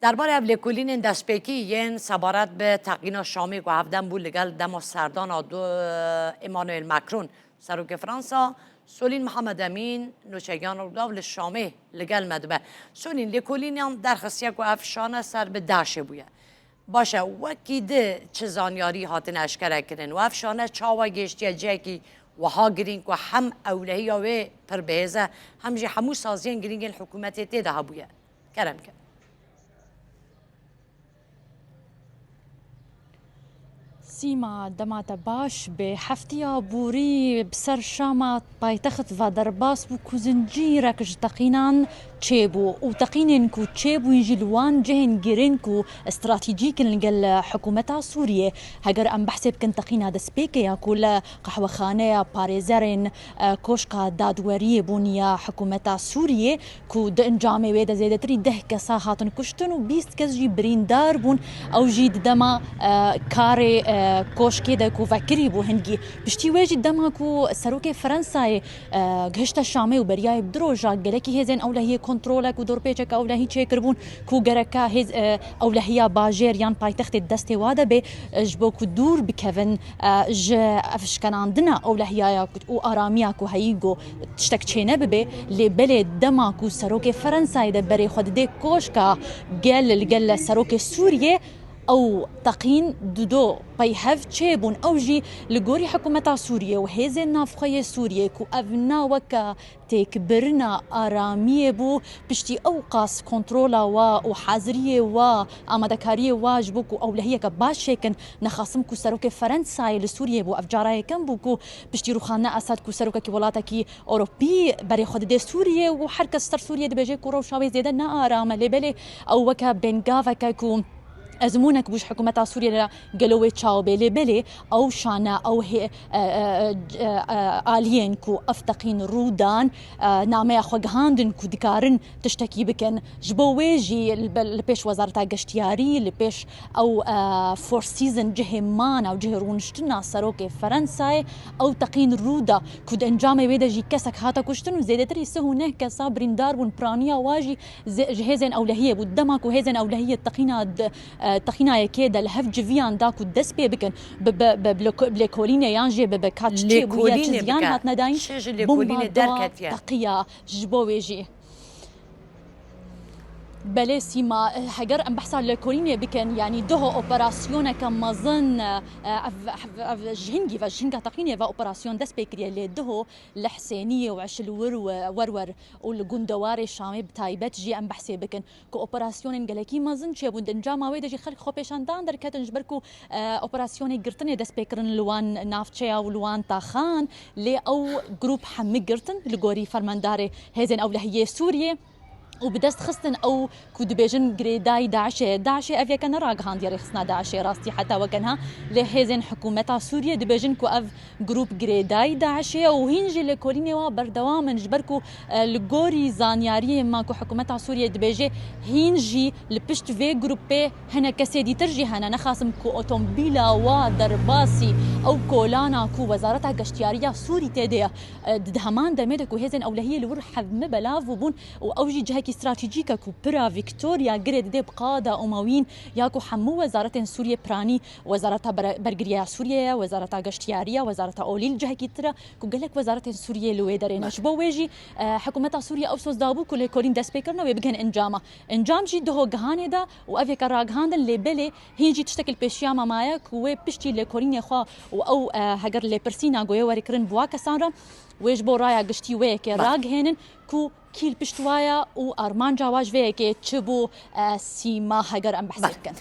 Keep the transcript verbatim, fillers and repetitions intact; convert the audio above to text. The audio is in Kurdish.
Derbarê ev lêkolînên destpêkî yên sebaret bi teqîna Şamê ku hevdem bû li gel dema serdana du Emmanuel Macron, serokê Fransa, Solîn Mihemed Emîn, nûçegiyan Rûdaw li Şamê li gel me dibe. Solîn, lêkolînan derxistiye ku ev şane ser bi DAIŞê bûye. Baş e, wekî di çi zanyarî hatine eşkere kirin û ev şane çawa gêştiye cihekî wiha girîng ku hem ewlehiya wê pir bihêz e, hem jî hemû saziyên girîngên hikûmetê tê de hebûye? Kerem ke. Sîma, dema te baş bê. Heftiya borî bi ser Şama paytext ve derbas bû ku zincîrek ji teqînan çêbû û teqînên ku çêbûyî jî li wan cihên girîng ku stratejîk in li gel hikûmeta Sûriyê. Heger em behsê bikin teqîna destpêkê ya ku li qehwexaneya parêzerên, e, Koşka Dadweriyê bûn ya hikûmeta Sûriyê, ku di encamê wê de zêdetirî deh kesa hatin kuştin û bîst kes jî birîndar bûn. Ew jî di dema, e, karê, e, koşkê de ku vekirî bû hingî. Piştî wê jî dema ku serokê Ferensayê, e, gihişte Şamê û beriya wê bi du roja gelekî hêzên ewlehiyê kontrolek û dorpêçeke ewlehî çêkiribûn ku gereka hêz, e, ewlehiya bajêr yan paytextê di destê wa de bê, e, ji bo ku dûr bikevin, e, ji ev şkenandina ewlehiyaya ku, û aramiya ku heyî ku tiştek çêne bibe, lê belê dema ku serokê Ferensayê de berê xwe didê koşka gel li gel serokê Sûriyê, ew teqîn dudo pey hev çêbûn. Ew jî li gorî hikûmeta Sûriyê û hêzên navxwe yê Sûriyê ku ev na weke têkbirina aramiyê bû, piştî ew qas kontrola wa û haziriyê wa, amadekariyê wa ji bo ku ewlehiyeke baş çêkin, nexasim ku serokê Ferensayê li Sûriyê bû. Ev cara yekem bû ku piştî rûxandina Esad ku serokekî welatekî Ewropî berê xwe didê Sûriyê û her kes ser Sûriyê dibêje ku rewşa wê zêde ne aram e. Lê belê ew weke bengaveke ku ezmûnek bû ji hikûmeta Sûriyê re gelo wê çawa bê. Lê belê ew şane, ew hê-, e, e, e, e, aliyên ku ev teqîn rû dan, e, nameya xwe gihandin ku dikarin tiştekî bikin. Ji bo wê jî li be-, li pêş Wezareta Geştiyarî, li pêş ew, e, Four Seasons cihê mana û cihê rûniştina serokê Ferensayê ew teqîn rû da ku di encamê wê de jî kesek hate kuştin û zêdetirî sih û neh kesa birîndar bûn. Piraniya wa jî ze-, ji hêzên ewlehiyê bû. Dema ku hêzên ewlehiyê teqîna di, e, teqîna yekê de li hev civiyan da ku dest pê bikin, bi, bi, bi, bi lêko-, bi lêkolînê yan jî bi, bi ka çi çê bûye, çi ziyan hatine dayîn, bomba da teqiya ji bo wê jî. Belê Sîma, heger em behsa lêkolînê bikin, yanî duho operasyoneke mezin, e, ev, ev, ev ji hingî ve, ji hinga teqînê ve operasyon dest pê kiriye, lê duho li Hesêniyê û Eşilwir û Werwer û li gundewarê Şamê bi taybet jî em behsê bikin ku operasyonên gelekî mezin çêbûn. Di encama wê de jî xelk xwepêşandan derketin ji ber ku, e, operasyonê girtinê dest pê kirin li wan navçeya û li wan taxan, lê ew grûp hemî girtin li gorî fermandarê hêzên ewlehiyê Sûriyê û bi dest xistin ew ku dibêjin girêdayî DAIŞê. DAIŞê ev yeke neragihandiye rêxistina DAIŞê rastî heta weke niha, lê hêzên hikûmeta Sûriyê dibêjin ku ev grûp girêdayî DAIŞê ye û hîn jî lêkolînê wa berdewam in, ji ber ku, e, li gorî zanyariyê me ku hikûmeta Sûriyê dibêje, hîn jî li pişt vê grûpê hinek kesê dîtir jî hene. Nexasim ku otomobîla wa derbasî ew kolana ku Wezareta Geştiyariya Sûrî tê de ye, e, di heman demê de ku hêzên ewlehiyê li wir hevmi belav bûbûn û ew jî cihekî stratejîk e ku pira Victoria girê didê bi qada Umewîn ya ku hemû wezaretên Sûriyê piranî, Wezareta Bere-, Bergiriya Sûriyê ye, Wezareta Geştiyariya, Wezareta Olî li cihekî tira ku gelek wezaretên Sûriyê li wê derê ne. Ji bo wê jî, e, hikûmeta Sûriyê ew soz dabû ku lêkolîn dest pê kirine wê bigihên encama. Encam jî duho gihanê da û ev yeke ragihandin, lê belê hîn jî tiştekî li pêşiya me maye ku wê piştî lêkolînê xwe û ew, e, heger lêpirsîna goyê were kirin bi wa kesan re, wê ji bo raya giştî wê yekê ragihênin ku kî li pişt wa ye û armanca wa ji vê yekê çi bû, e, Sîma, heger em behsê bikin.